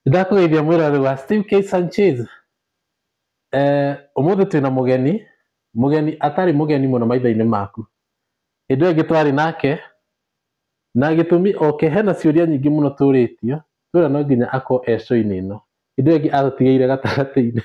Ndakũgeithia mwĩroreri wa Steve K Sanchez. Ũmũthĩ twĩna mũgeni, mũgeni atarĩ mũgeni mũno maitho-inĩ maku. Hĩndĩ ĩyo ĩngĩ twarĩ nake, na gĩtũmi oke hena ciũria nyingĩ mũno tũrĩtio, twĩra no nginya akorwo e show-inĩ ĩno. Hĩndĩ ĩyo ĩngĩ atũtigĩire gatagatĩ-inĩ.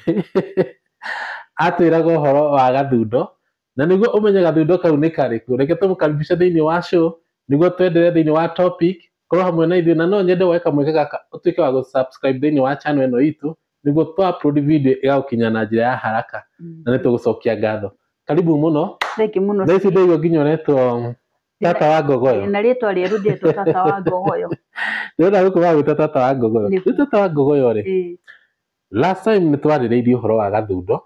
Atwĩraga ũhoro wa gathundo, na nĩguo ũmenye gathundo kau nĩ karĩkũ, reke tũmũkaribishe thĩinĩ wa show, nĩguo twendelee thĩinĩ wa topic, korwo hamwe na ithuĩ, na no nyende woe kamweke gaka ũtuĩke wa gũ-subscribe thĩinĩ wa channel ĩno itũ, nĩguo twa upload video ĩgagũkinya na njĩra ya haraka, na nĩ tũgũcokia ngatho. Karibu mũno. Thank you mũno. Thaa ici ndaigua nginya ũretwo tata wa ngogoyo. Na rĩtwa rĩerũ ndĩtwo tata wa ngogoyo. Ndĩrona gũkũ magwĩta tata wa ngogoyo. Nĩguo. Rĩu tata wa ngogoyo rĩ, last time nĩ twarĩrĩirie ũhoro wa gathundo,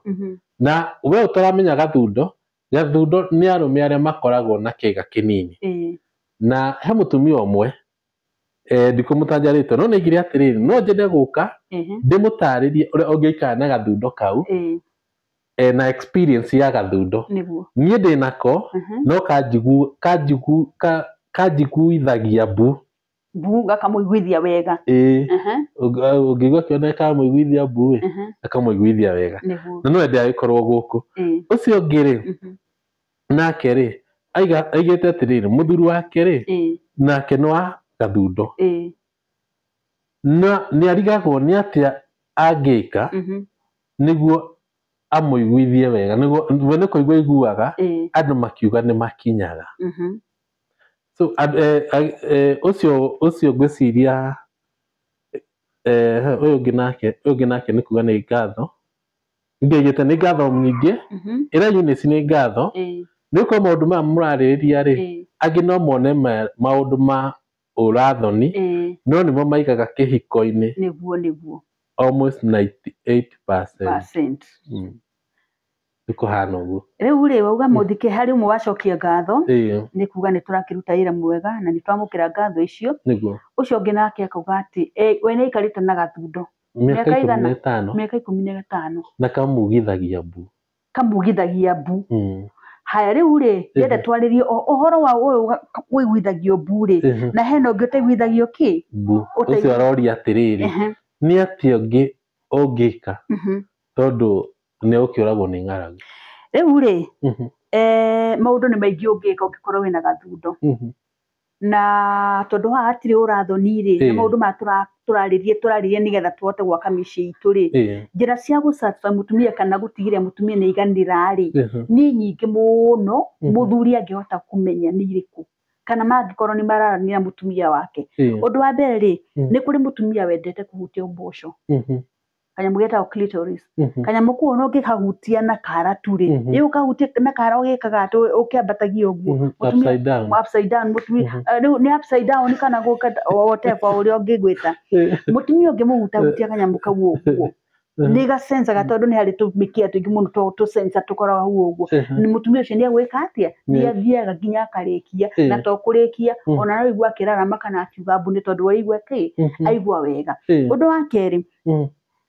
na we ũtaramenya gathundo, gathundo nĩ arũme arĩa makoragwo na kĩga kĩnini. Na he mũtumia ũmwe, ndikũmũtanja rĩtwa, no nĩaigire atĩrĩrĩ, no nyende gũka ndĩmũtarĩrie ũrĩa ũngĩikara na gathundo kau, na experience ya gathundo. Nĩguo. Niĩ ndĩ nako, no kanjiguithagia mbu. Mbu gakamũiguithia wega. Ĩĩ. Ũngĩigua kĩoneka kamũiguithia mbu ĩ, akamũiguithia wega. Nĩguo. Na no ende agĩkorwo gũkũ. Ũcio ũngĩ rĩ, nake rĩ, aigĩte atĩrĩrĩ, mũthuri wake rĩ, nake nĩ wa gathundo. Na nĩ arigagwo nĩ atĩa angĩka nĩguo amũiguithie wega, nĩguo we nĩ kũigua aiguaga andũ makiuga nĩ makinyaga. So ũcio ngwĩciria, ũyũ ũngĩ nake, ũyũ ũngĩ nake nĩ kuga nĩ ngatho. Ngĩigĩte nĩ ngatho nyingĩ, ĩra Eunice nĩ ngatho. Nĩ gũkorwo maũndũ maya mũrarĩrĩria rĩ, angĩ no mone maũndũ ma ũrathoni, no nĩmo maigaga kĩhiko-inĩ. Nĩguo, nĩguo. Almost 98%. Percent. Nĩ kũhana ũguo. Rĩu rĩ, wauga mũthike harĩ ũmwe wacokia ngatho, nĩ kuga nĩ tũrakĩruta wĩra mwega na nĩ twamũkĩra ngatho icio. Nĩguo. Ũcio ũngĩ nake akauga atĩ, we nĩ aikarĩte na gathundo. Mĩaka Mĩaka ikũmi igana? na ĩtano. Mĩaka 15. Na kamugithagia mbu. Kamugithagia mbu. Haya rĩu rĩ, ndĩrenda twarĩrie ũhoro wa ũyũ ũiguithagio mbu rĩ, na hena ũngĩ ũtaiguithagio kĩ? Mbu. Ũcio aroria atĩrĩrĩ, nĩ atĩa ũngĩ ũngĩka tondũ nĩ ũkĩũragwo nĩ ng'aragu? Rĩu rĩ, maũndũ nĩ maingĩ ũngĩka ũngĩkorwo wĩna gathundo. Na tondũ haha hatirĩ ũrathoni rĩ, na maũndũ maya tũrarĩrie nĩgetha tũhote gwaka mĩciĩ itũ rĩ, njĩra cia gũ-satisfy mũtumia kana gũtigĩrĩra mũtumia nĩ aiganĩra rĩ, nĩ nyingĩ mũno, mũthuri angĩhota kũmenya nĩ irĩkũ, kana mangĩkorwo nĩ mararanĩra mũtumia wake. Ũndũ wa mbere rĩ, nĩ kũrĩ mũtumia wendete kũhutia mboco. Kanyamũ getagwo clitoris. Kanyamũ kau ona ũngĩkahutia na kara tu rĩ, ĩ ũkahutia na kara ũgĩkaga atĩ ũkĩambatagia ũguo. Mũtumia Upside down. Upside down, mũtumia, rĩu nĩ upside down kana gũka, whatever ũrĩa ũngĩgwĩta. Mũtumia ũngĩmũhutahutia kanyamũ kau ũguo, nĩ gacencaga tondũ nĩ harĩ tũmĩkia tũingĩ mũno tũcenca tũkoragwo hau ũguo. Nĩ mũtumia ũcio nĩ egwĩka atĩa? Nĩ athiaga nginya akarĩkia, na to kũrĩkia, ona no aigua akĩrarama kana akiuga mbu nĩ tondũ aigua kĩ? Aigua wega. Ũndũ wa kerĩ,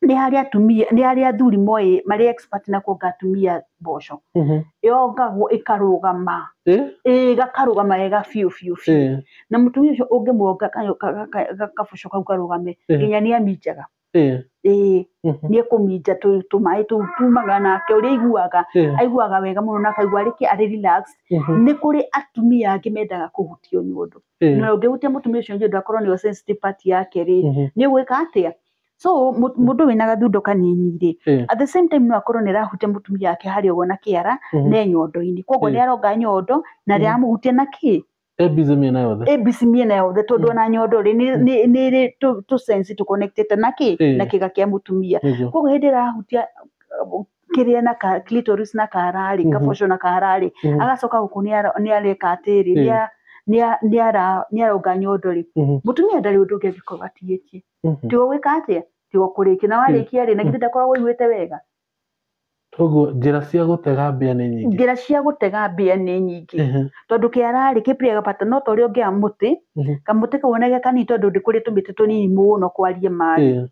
nĩ harĩ atumia, nĩ harĩ athuri moĩ marĩ expert na kuonga atumia mboco. Yongagwo ĩkarũgama. Ĩgakarũgama wega biũ biũ biũ. Na mũtumia ũcio ũngĩmuonga kaboco kau karũgame, nginya nĩ aminjaga. Nĩ ekũminja tũmaĩ tũu tumaga nake ũrĩa aiguaga, aiguaga wega mũno na akaigua arĩ arĩ relaxed. Nĩ kũrĩ atumia angĩ mendaga kũhutio nyondo. Na ũngĩhutia mũtumia ũcio nyondo akorwo nĩyo sensitive part yake rĩ, nĩ ũgwĩka atĩa? So mũndũ wĩna gathundo kanini rĩ, at the same time no akorwo nĩ arahutia mũtumia wake harĩa ũguo na kĩara, ne nyondo-inĩ. Koguo nĩ aronga nyondo na ndĩramũhutia na kĩ? Ĩ busy mĩena yothe. Ĩ busy mĩena yothe tondũ ona nyondo rĩ, nĩ ĩrĩ tũ sense tũ connected na kĩ? Na kĩga kĩa mũtumia. Koguo hĩndĩ ĩrĩa arahutia kĩrĩa na clitoris na kara rĩ, kaboco na kara rĩ, agacoka gũkũ nĩ areka atĩrĩ, nĩ aronga nyondo rĩ. Mũtumia ndarĩ ũndũ ũngĩ angĩkorwo atigĩtie. Tiga gwĩka atĩa? Tiga kũrĩkia. Na warĩkia rĩ, na githĩ ndakoragwo aiguĩte wega? Koguo njĩra cia gũtega mbĩa nĩ nyingĩ. Njĩra cia gũtega mbĩa nĩ nyingĩ. Tondũ kĩara rĩ, kĩ bata no ta ũrĩa ũngĩoya mũtĩ, kamũtĩ kau onage kanini tondũ ndĩ kũrĩ tũmĩtĩ tũnini mũno kwaria maĩ.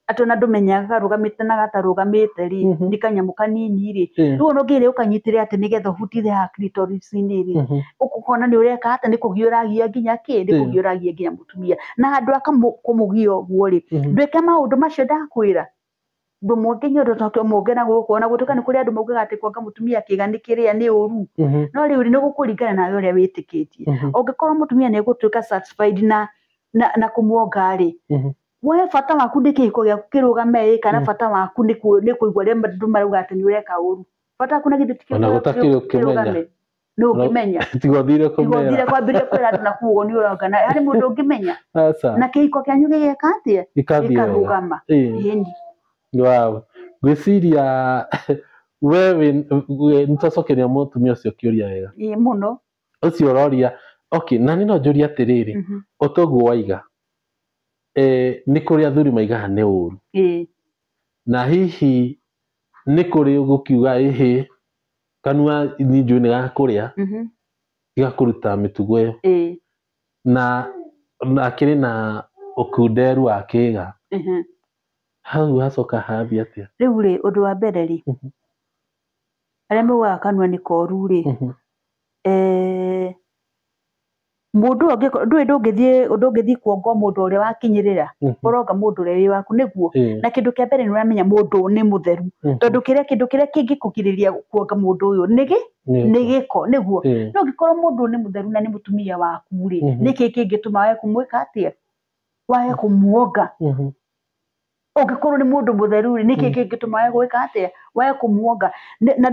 Atĩ ona ndũmenyaga karũgamĩte na gatarũgamĩte rĩ, nĩ kanyamũ kanini rĩ, rĩu ona ũngĩrĩa ũkanyitĩre atĩ nĩgetha ũhutithe haha clitoris-inĩ rĩ, ũkona nĩ ũreka atĩ nĩ kũgia ũragia nginya kĩ, nĩ kũgia ũragia nginya mũtumia. Na handũ ha kũmũgia ũguo rĩ, ndwĩke maũndũ macio ndakwĩra. Ndũmuonge nyondo tondũ muonge na gũkũ, ona gũtuĩka nĩ kũrĩ andũ maugaga atĩ kuonga mũtumia kĩga nĩ kĩrĩa nĩ ũru. No rĩu nĩ gũkũringana nawe ũrĩa wĩtĩkĩtie. Ũngĩkorwo mũtumia nĩ egũtuĩka satisfied na kũmuonga rĩ, we bata waku nĩ kĩhiko gĩaku kĩrũgame ĩ, kana bata waku nĩ kũigua ũrĩa andũ marauga atĩ nĩ ũreka ũru. Bata waku na githĩ ti Ona gũtakĩrĩ ũkĩmenya. kĩrũgame. Nĩ ũngĩmenya. Tiga ũthire Tiga ũthire kũmera. Kwambĩrĩria kwĩra andũ na kũu ũguo nĩ ũronga. Na harĩ mũndũ ũngĩmenya. Aca. Na kĩhiko kĩanyu gĩgeka atĩa? Gĩkathiĩ wega. Gĩkarũgama. Ĩni. Wow. Ngwĩciria we nĩ twacokeria mũtumia ũcio kĩũria wega. Ĩĩ mũno. Ũcio ũroria, okay, na niĩ no njũrie atĩrĩrĩ, o toguo waiga, nĩ kũrĩ athuri maigaga nĩ ũru. Na hihi nĩ kũrĩ gũkiuga ĩhĩ, kanua niĩ njũĩ nĩ gakũrĩa, tiga kũruta mĩtugo ĩyo. Na akĩrĩ na ũkunderu wa kĩga. Hau hacoka hathiĩ atĩa? Rĩu rĩ, ũndũ wa mbere rĩ, arĩa maugaga kanua nĩ koru rĩ, mũndũ ũyũ ndũĩ ndũngĩthiĩ kuonga mũndũ ũrĩa wakinyĩrĩra, ũronga mũndũ ũrĩa wĩ waku nĩguo. Na kĩndũ kĩa mbere nĩ ũramenya mũndũ ũyũ nĩ mũtheru, tondũ kĩndũ kĩrĩa kĩngĩkũgirĩrĩria kuonga mũndũ ũyũ nĩ gĩko nĩguo. No ũngĩkorwo mũndũ ũyũ nĩ mũtheru na nĩ mũtumia waku rĩ, nĩkĩ kĩngĩtũma wage kũmwĩka atĩa? Wage kũmuonga. Ũngĩkorwo nĩ mũndũ mũtheru rĩ, nĩkĩ kĩngĩtũma wage gwĩka atĩa? Wage kũmuonga. Na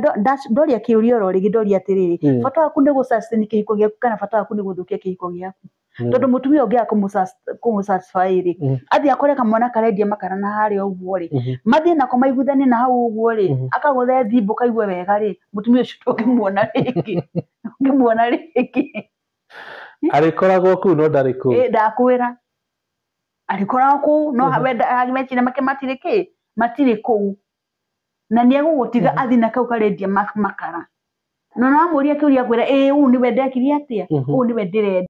ndoria kĩũria oro rĩngĩ, ndoria atĩrĩrĩ, bata waku nĩ gũ sustain kĩhiko gĩaku kana bata waku nĩ gũthũkia kĩhiko gĩaku? Tondũ mũtumia ũngĩaga kũmũ satisfy rĩ, athiĩ akore kamwana karendia makara na harĩa ũguo rĩ, mathiĩ nako maiguithanie na hau ũguo rĩ, akagũthe thimũ kaigue wega rĩ, mũtumia ũcio ndũngĩmuona rĩngĩ. Ndũngĩmuona rĩngĩ. Arĩkoragwo kũu no ndarĩ kũu. Ndakwĩra. Arĩkoragwo kũu no meciria make matirĩ kĩ, matirĩ kũu. Na nĩ egũgũtiga athiĩ na kau karendia makara. Na wamũria kĩũria akwĩra ĩĩ ũũ nĩwe ndekire atĩa, ũũ nĩwe ndĩrenda.